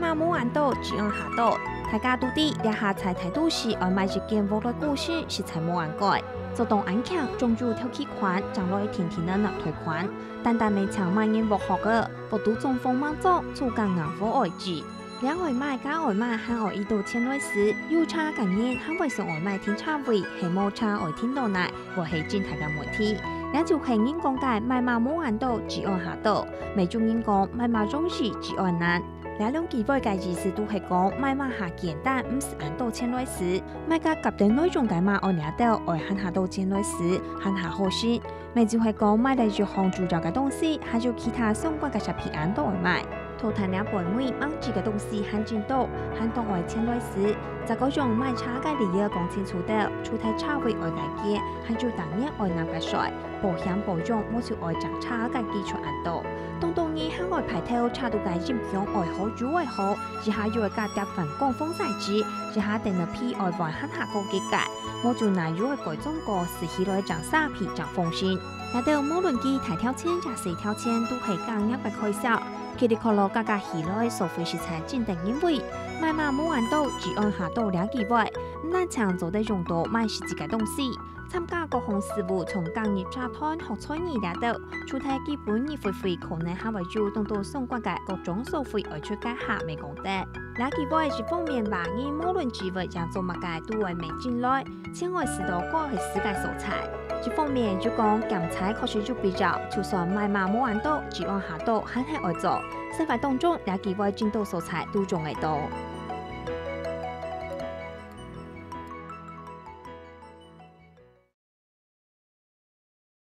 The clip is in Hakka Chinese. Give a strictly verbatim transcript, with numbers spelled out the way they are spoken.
嘛無恁多，只按下多。大家都知，這下在大都市愛買一間屋來過身，實在無恁該。做到恁慶，終於敨起款，正來定定仔拿貸款。單單乜淨買間屋好个，屋肚裝潢吂做，自家硬好愛住。這愛買、該愛買，還愛一兜錢來使，有車个人還會想愛買停車位，係無車愛停到哪，會係真大个問題。這就係人講个買嘛無恁多，只按下多。乜就人講買嘛容易，只按難。 這兩句話个意思都係講，買嘛較簡單，毋使恁多錢來使。買个甲等內容个嘛愛這兜，愛還下多錢來使，還下好勢。乜就係講，買了一項主要个東西，還有其他相關个設備恁多愛買。討趁這背尾吂知个東西還真多，還當愛錢來使。再過用買車个理由講清楚兜，除忒車位愛个錢，還有逐年愛納个稅。 保險保養，無就愛整車个基礎恁多。當多人還愛排頭車肚个音響愛好又愛好，一下又愛加貼反光防曬紙，一下電腦皮愛換還下高級个，無就哪又愛改裝過，試起來正沙皮正放心。這兜無論佢大條錢也細條錢，都係加額个開銷。噼里啪啦加加起來，所費實在真得人畏。買嘛無恁多，只按下多這句話，毋單淨做得用到買實際个東西。 參加各項事務，從加入社團、學才藝這兜，除忒基本入會費，可能還會有當多相關个各種所費愛出个下，乜講得。這句話一方面話，你無論職位也做麼个，都會買進來，錢愛使到該愛使个所在。一方面又講，兼差確實有必要，就算買嘛無恁多，只按下多，還係愛做。生活當中，這句話真多所在都用得到。